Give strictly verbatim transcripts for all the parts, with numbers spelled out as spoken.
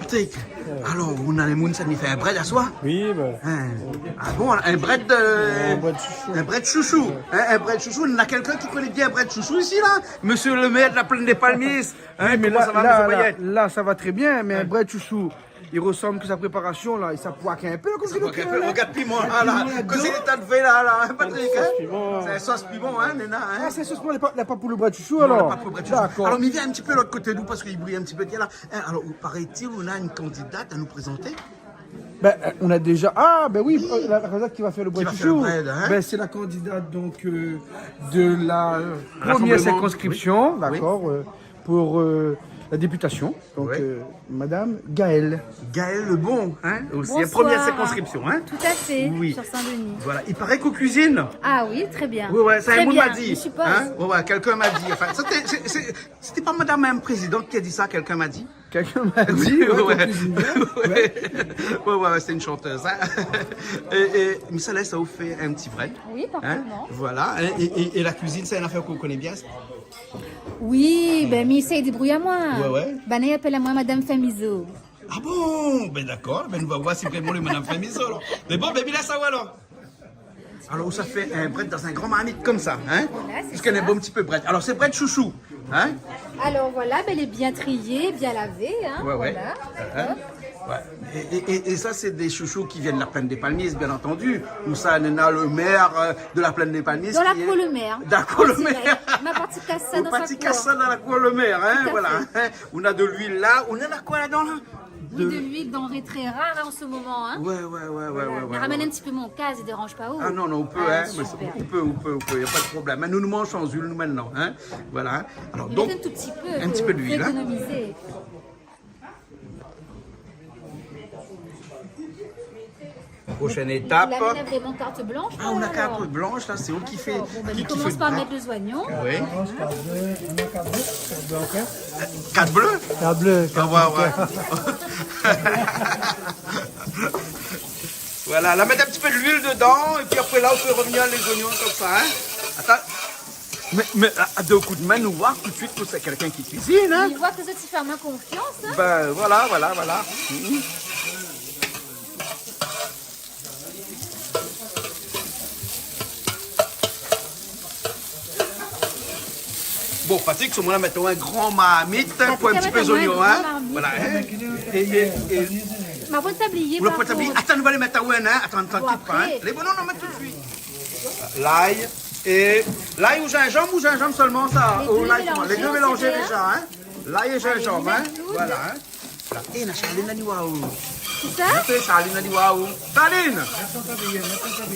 Patrick, alor, ou néna le moun sa i fé in brèd aswar ? Oui, ben. Hein ? Ah bon, in brèd de... In brèd shoushou. In brèd shoushou. Hein, in brèd shoushou. Néna kèlkin i koné bien in brèd shoushou isi la ? Monsieur le maire de la Plaine des Palmistes. Hein, oui, mais comment là, ça va, là, monsieur Payet ? Là, ça va très bien, mais un brèd shoushou, il ressemble que sa préparation, là, et ça poike un peu, comme je le dis, là. Regard piman, ah, la. Piman ladan. Kosa li la fé la, la, hein, Patrick, hein ? Une sauce piment. C'est une sauce piment, hein, néna, hein ? Ah, c'est sauce piment, elle est pas, elle est pas pour le brèd shoushou, alors. Non, elle est pas pour le brèd shoushou. D'accord. Alors, mi vien in ti pé lot koté nou, parske i bri in ti pé, la. Hein, alors, paraît-il, on a une candidate à nous présenter. Ben, euh, on a déjà, ah, ben oui, euh, la, la candidate qui va faire le brèd shoushou. Qui va faire le brèd, hein ? Ben, c'est la candidate, donc, euh, de la, euh, première circonscription, d'accord, euh, pour, euh, la députation. Donc, euh, Madame Gaëlle. Gaëlle Lebon, hein, aussi, hein, première circonscription, hein. Bonsoir. Tout à fait, sur Saint-Denis. Oui. Voilà, il paraît qu'on cuisine. Ah oui, très bien. Oui, ouais, ça, un monde m'a dit, hein. Très bien, je suppose. Ouais, ouais, quelqu'un m'a dit. Enfin, c'était, c'est, c'est, c'était pas Madame la Présidente qui a dit ça, quelqu'un m'a dit. Quelqu'un m'a dit, ouais, qu'on cuisine bien. Ouais, ouais, ouais, c'est une chanteuse, hein. Et, et, mais ça, là, ça vous fait un petit brèd. Oui, parfaitement. Hein ? Voilà, et, et, et, et la cuisine, c'est une affaire qu'on connaît bien, ça. Oui, ben, mi éséy débrouy amoin. Ouais, ouais. Banna i apèl amoin Madame Femizo. Ah bon ? Ben, d'accord. Ben, nou va voir si vréman lé Madame Femizo, alor. Mais bon, ben, mi lès aou, alor. Alor, ou sa fé in brèd dan in gran marmit konmsa, hein ? Voilà, c'est ça. Parske néna in bon ti pé brèd. Alor, sé brèd shoushou, hein ? Alors voilà, ben, il est bien trié, bien lavé, hein, voilà. Ouais, ouais. Hein ? Hop. Ouais. Et, et, et, et ça, c'est des chouchous qui viennent de la Plaine des Palmistes, bien entendu. Ou sa néna le maire, euh, de la Plaine des Palmistes. Dans la cour le maire. D'accord, le maire. Ma parti kas sa dan sa kour. Ou parti kas sa dan la kour le maire, hein, voilà. Tout à fait. Hein. On a de l'huile là. On a quoi là-dedans, là ? Oui, de l'huile, denrée très rare, hein, en ce moment, hein. Ouais, ouais, ouais, ouais. Voilà. Mi ramèn in ti pé mon kas, i déranz pa ou ? Ah non, non, on peut, hein, mais c'est, on peut, on peut, on peut, y a pas de problème. Hein, nou, nou manz san l'huile, nou, maintenant, hein. Voilà, hein. Alors, donc, un petit peu d'huile, hein. Faut économiser. Prochaine étape. La, nou na vréman carte blanche, alors. Ah, on a carte blanche, là, c'est eux qui fait, qui, qui fait le pain. D'accord. Bon, ben, on commence par mettre les oignons. Oui. Quatre bleus. Quatre bleus ? Quatre bleus, quatre bleus. Ah ouais, ouais. Voilà, la, mèt in ti pé de l'huile dedan, épi apré, la, ou fé revnir lé zoignon konmsa, hein. Atann. Mé, mé, a, a dé kou d'min, nou voi tout de suite ke sé kèlkin ki kuizine, hein. I voi ke zot i fé amoin konfians, hein. Ben, voilà, voilà, voilà. Mhm. Bon, Patrick, si ou la mèt in gran marmit pou in ti pé zoignon, hein. Patrick la mèt in gran marmit. Voilà, hein. É, é, é... Mé avan tablié, par kont. Atann, nou va alé mèt aou, hein. Atann, atann, kit pa, hein. Bon, apré. Lé bon, non, non, mèt tout de suite. Lay. É lay ou zinzanm, ou zinzanm solman sa ? Lé dé mélanzé, hein. Lé dé mélanzé déza, hein. Lay é zinzanm, hein. Voilà, hein. La, é, na Charline la di waou. Kisa ? Mèt Charline la di waou. Charline ! Atann, atann, atann.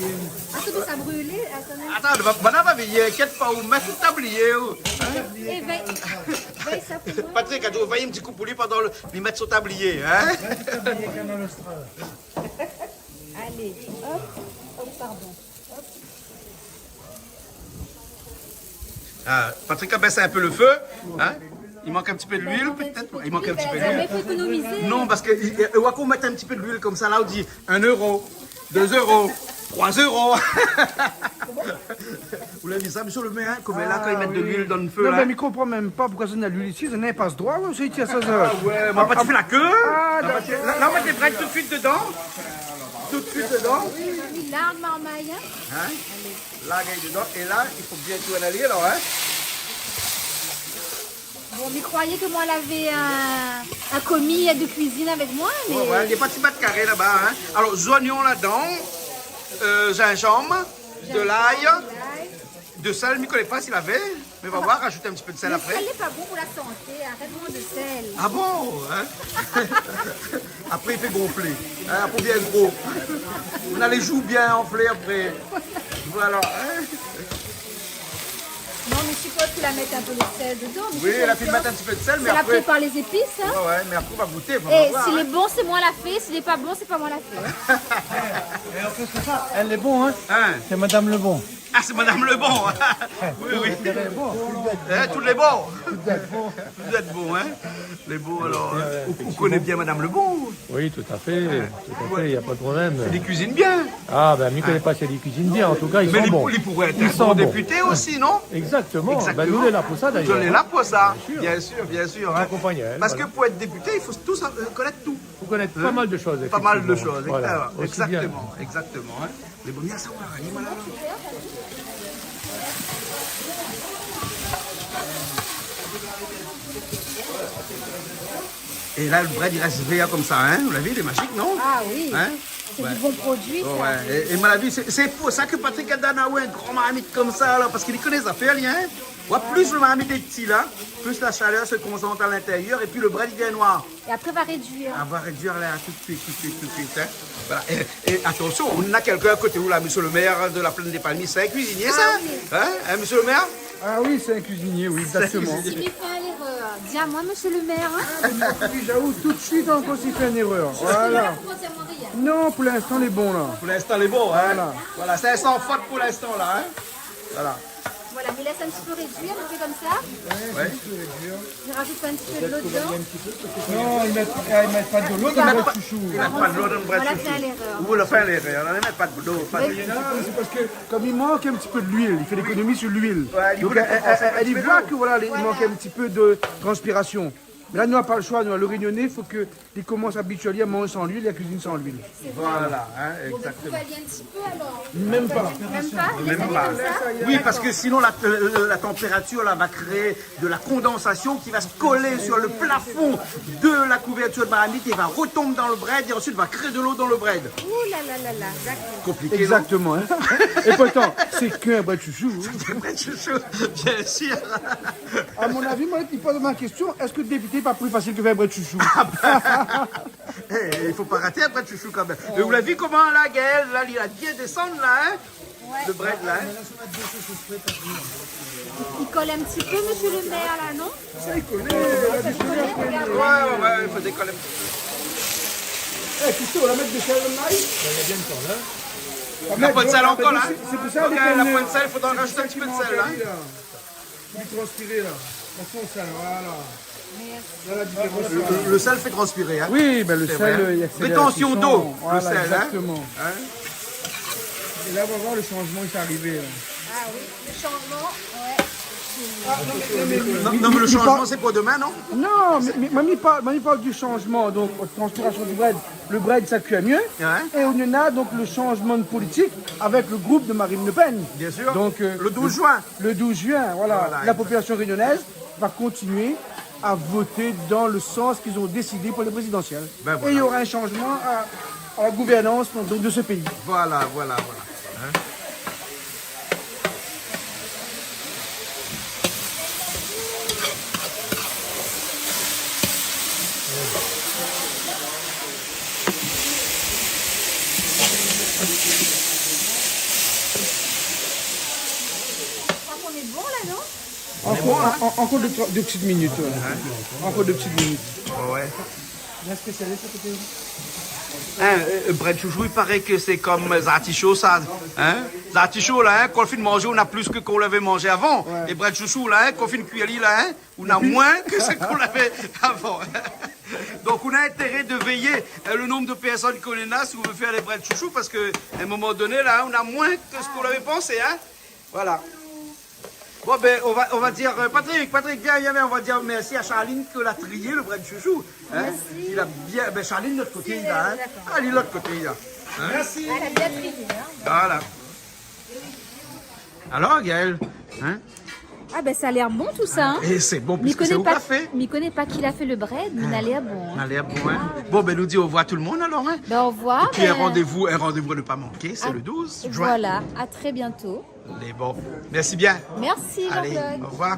Atann, sa brilé, atann. Atann, va, va, va, va, inkièt pa ou, mèt sou tablié, ou. Hein ? É vèy, vèy sa pou moin. Patrick la di, vèy in ti kou pou li pandan le, li mèt sou tablié, hein ? Mèt sou tablié, Kanal Austral. Alé, hop, hop, pardon. Ah, Patrick a baissé un peu le feu, hein ? Il manque un petit peu d'huile, peut-être. Il manque un petit peu d'huile. Mé fo ékonomizé. Non, parske i, i, i, ou mèt in ti pé d'huile konmsa, la, ou di un euro, deux euros, trois euros. Ou la vi sa, monsieur le maire, hein, koman la, kan i mèt de l'huile dan le feu, là. Ah oui. Non, mé mi konpran mèm pa poukosa néna l'huile isi, sa néna pa doi, sé, sé, sé. Ah ouais, mé pa ti fé la ke. Ah, d'accord. La, la, ou mèt lé brèd tout de suite dedan. Tout de suite dedan. Oui, oui, oui, la, marmay, hein. Hein ? Alé. La, gard dedan. É la, i fo bien tourn ali, alor, hein. Bon, mi kroiyé ke moin lavé in, in komi de kuizine avèk moin, mé... Ouais, ouais, néna pa ti bat karé laba, hein. Alor, zoignon ladan, euh, zinzanm, de lay, de sèl, mi koné pa si lavé. Mé va voir, rajout in ti pé de sèl apré. Le sèl lé pa bon pou la santé, arèt manz le sèl. Ah bon, hein ? Apré, i fé gonflé. Hein, apré, bien gro. Ou na lé jou bien anflé apré. Voilà, hein. Non, mé mi sipos ke la mèt in pé de sèl dedan, mé... Oui, sé la fine mèt in ti pé de sèl, mé apré, sé la prépar lé zépis, hein. Ouais, ouais, mé apré, ou va gouté, ou va voir, hein. É si lé bon, sé moin la fé, si lé pa bon, sé pa moin la fé, hein. Et en plus de ça, elle est bon, hein. Hein ? C'est Madame Lebon. Ah, sé Madame Lebon. Oui, oui. Tout lé bon. Hein, tout lé bon. Tout lé bon, hein. Lé bon, alor, hein. Ou, ou koné bien Madame Lebon ? Oui, tout à fait. Tout à fait, y a pas de problème. Li kuizine bien. Ah, ben, mi koné pa si li kuizine bien, an tou ka, i san bon. Mé li pou-, li pouré èt in bon dépité osi, non ? Exactement. Ben, nou lé la pou sa, dayèr. Bien sûr. Bien sûr, bien sûr, hein. Akonpagn ali, voilà. Parske pou èt dépité, i fo tout sa, euh, konèt tout. Fo konèt pa mal de shoz, éfèktivman. Voilà. Osi bien. Exactement, exactement, hein. Mé bon, bien sa, voilà, voilà. É la, lo brèd, li rès vèr konmsa, hein. Zot la vi, lé mazik, non ? Ah oui. Hein ? C'est du bon produit, ça. Ouais. É, é mon avi, sé, sé pou sa ke Patrick la donn aou in gran marmit konmsa, la, parske li koné zafèr, li, hein. Ouais. Plis lo marmit lé pti, la, plis la shalèr i konsantre a lintérièr, épi lo brèd, li vien noir. É apré, va rédui. Ah, va rédui la, tout suit, tout suit, tout suit, hein. Voilà. É, é atansion, ou na kèlkin a koté ou la, monsieur le maire de la Plaine des Palmistes, sé in kuizinié, sa ? Ah oui. Hein, hein, monsieur le maire ? Ah oui, sé in kuizinié, oui, exactement. Sé in kuizinié. Si mi fé in érèr, di amoin, monsieur le maire, hein. Ah, mé mi korij aou tout suit, ankor, si mi fé in érèr. Voilà. Jusque-là, pou dir amoin rien. Non, pou linstan, lé bon, la. Pou linstan, lé bon, hein. Voilà. Voilà, sé san fot pou linstan, la, hein. Voilà. Voilà, mi lès in ti pé rédui, in pé konmsa. Ouais. Mi rajout in ti pé dolo dedan. Non, i mèt, i mèt pa dolo dan lo brèd shoushou. I mèt pa dolo dan lo brèd shoushou. Voilà, sé in érèr. Ou la fé in érèr, la, i mèt pa dolo, pa dolo. Oui. Non, sé parske, kom i mank in ti pé de luil, i fé lékonomi su luil. Ouais, li voulé konpansé in ti pé dolo. Donk, èl, èl, èl i voi ke, voilà, i mank in ti pé de transpirasion. Mé la, nou na pa lo shoi, nou, lo Rényoné, fo ke li komans abitié ali a manz san luil, a kuizine san luil. Voilà, hein, exactement. Bon, ben, fo alé in ti pé, alor. Mèm pa. Mèm pa ? Mèm pa. Lès ali konmsa ? Oui, parske sinon la, euh, la tanpératir, la, va kréé de la kondansasion ki va se koler sur le plafond de la couverture de marmite et va retomber dans le brèd et ensuite va créer de l'eau dans le brèd. Ouh là là là là, d'accord. Compliqué, non ? Exactement, hein. Et pourtant, c'est qu'un brèd chouchou, hein. C'est un brèd chouchou, bien sûr. À mon avis, moi, il pose ma question, est-ce que débuter pas plus facile que faire un brèd chouchou ? Ah ben, eh, il faut pas rater un brèd chouchou quand même. Mais vous l'avez vu comment, là, Gaël, là, il a bien descendu, là, hein ? Ouais. Le brèd, là, hein ? I kol in ti pé, monsieur le maire, la, non ? Sa i kol, la, i kol. Ouais, ouais, ouais, i fo dékoler in ti pé. Eh, Christo, ou la mèt de sèl dan lo may ? Ben, na bien de sèl, hein. La poin de sèl ankor, la, hein. Sé pou sa, OK, la poin de sèl, fodra rajout in ti pé de sèl, la. Li transpir, la. Attention, sèl, voilà. Voilà la différence. Le, le, le sel fait transpirer, hein. Oui, ben, le sel, euh, il accélère la cuisson. C'est vrai, hein. Rétention d'eau, le sel, hein. Voilà, exactement. Hein ? Et là, on va voir le changement qui est arrivé, là. Ah oui, le changement, ouais. Ah, non, mais, non, mais, non, mais le changement, c'est pour demain, non ? Non, mais, mais, mi parl, mi parl du changement, donc, transpiration du brèd. Le brèd, ça cuit mieux. Ouais. Et on a donc le changement de politique avec le groupe de Marine Le Pen. Bien sûr. Donc, euh, le douze juin. Le douze juin, voilà, la population réunionnaise va continuer à voter dans le sens qu'ils ont décidé pour les présidentielles. Ben voilà. Et il y aura un changement à, à la gouvernance, donc, de ce pays. Voilà, voilà, voilà. Hein ? Je crois qu'on est bon là, non ? Ankor, an-, an-, ankor dé, troi, dé ti minit, ouais. Ankor dé ti minit. Ouais, ouais. Hein, euh, brèd chouchou, i paré ke sé kom zartisho, sa, hein ? Zartisho, la, hein, kan ou fine manzé, ou na plis ke kan ou lavé manzé avan. Ouais. É brèd chouchou, la, hein, kan ou fine kui ali, la, hein, ou na moin ke sak ou lavé avan. Donk, ou na intéré de véyé, euh, le nonb de pèrsone ke ou néna, si ou vé fé lé brèd chouchou, parske, a in moman doné, la, hein, ou na moin ke sak ou lavé pansé, hein. Voilà. Bon, ben, on va, on va dire, euh, Patrick, Patrick, viens, viens, viens, on va dire merci à Charline ke la trié le brèd chouchou, hein. Merci. Il a bien, ben, Charline, lot koté, la, hein. D'accord. Allez, lot koté, la. Hein ? Merci. Elle a bien trié, hein. Voilà. Alors, Gaël, hein ? Ah ben, ça a l'air bon, tout ça, hein. Et c'est bon, parce que c'est au café. Mi koné pa, mi koné pa ki la fé le brèd, mé il a l'air bon, hein. Il a l'air bon, hein. Bon, ben, nou di au revoir tout le monde, alors, hein. Ben, au revoir, ben. Et puis, un rendez-vous, un rendez-vous à ne pas manquer, c'est le douze juin. Voilà, à très bientôt. Lé bon. Merci bien. Merci, Jean-Claude. Allez, au revoir.